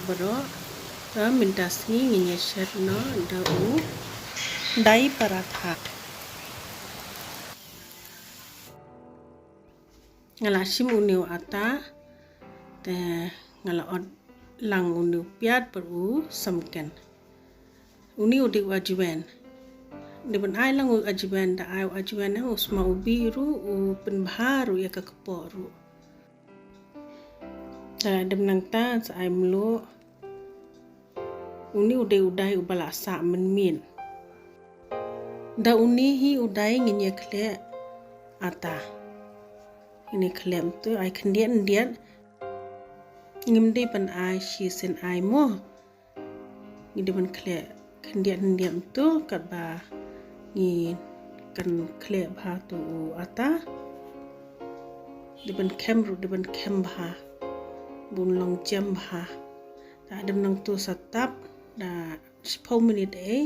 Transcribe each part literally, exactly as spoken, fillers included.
Baroh, mynta sngi ngin ïa shet noh da u dai paratha. Nga la shim une u ata, te nga la ot lang une u piat bad u samken. Une u dei u ajwain. Dei ban ai lang u ajwain, da ai u ajwain, eh, u sma u bih ruh, u pynbha ruh ïa ka kpoh ruh. Da la dep nangta sa ai mluh. Une u dei u dai uba la sah mynmiet. Da une hi u dai ngin ïa khleh ata. Ngin ïa khleh mynta ai khyndiat khyndiat. Ngim dei ban ai shisien ai mo. Ngi dei ban khleh khyndiat khyndiat mynta katba ngi kan khleh bha tu u ata. Dei ban khem ruh, dei ban khem bha. Bun long jem bha. Da dep nangta sa tap, da shiphew minit ei.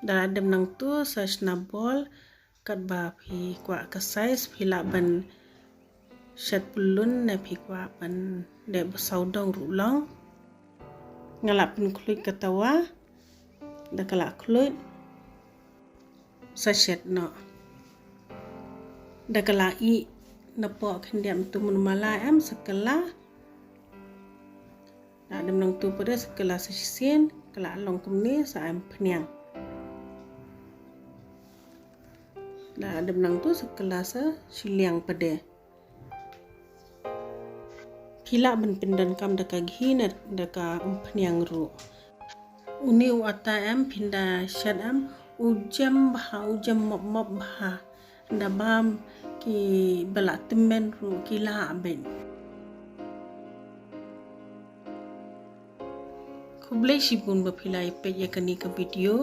Da dep nangta sa shna bol, katba phi kwah ka size, phi lah ban shet pyllun ne phi kwah ban dep ba sawdong ruh long. Nga la pynkhluit ka tawa, da ka la khluit, sa shet noh. Da ka la ih napoh khyndiat mynta, mano mala em sa kylla. Da dep nangta pat de sa kylla sa shisien, ka la long kumne sa em phniang. Da dep nangta sa kylla sa shiliang pat de. Phi lah ban pyndonkam da ka ghee ne da ka umphniang ruh. Une u ata em phin da shet em u jem bha, u jem mop mop bha. Da bam kiba la tymmen ruh ki lah beit. Khublei shibun ba phi la ïa peit ïa kane ka video.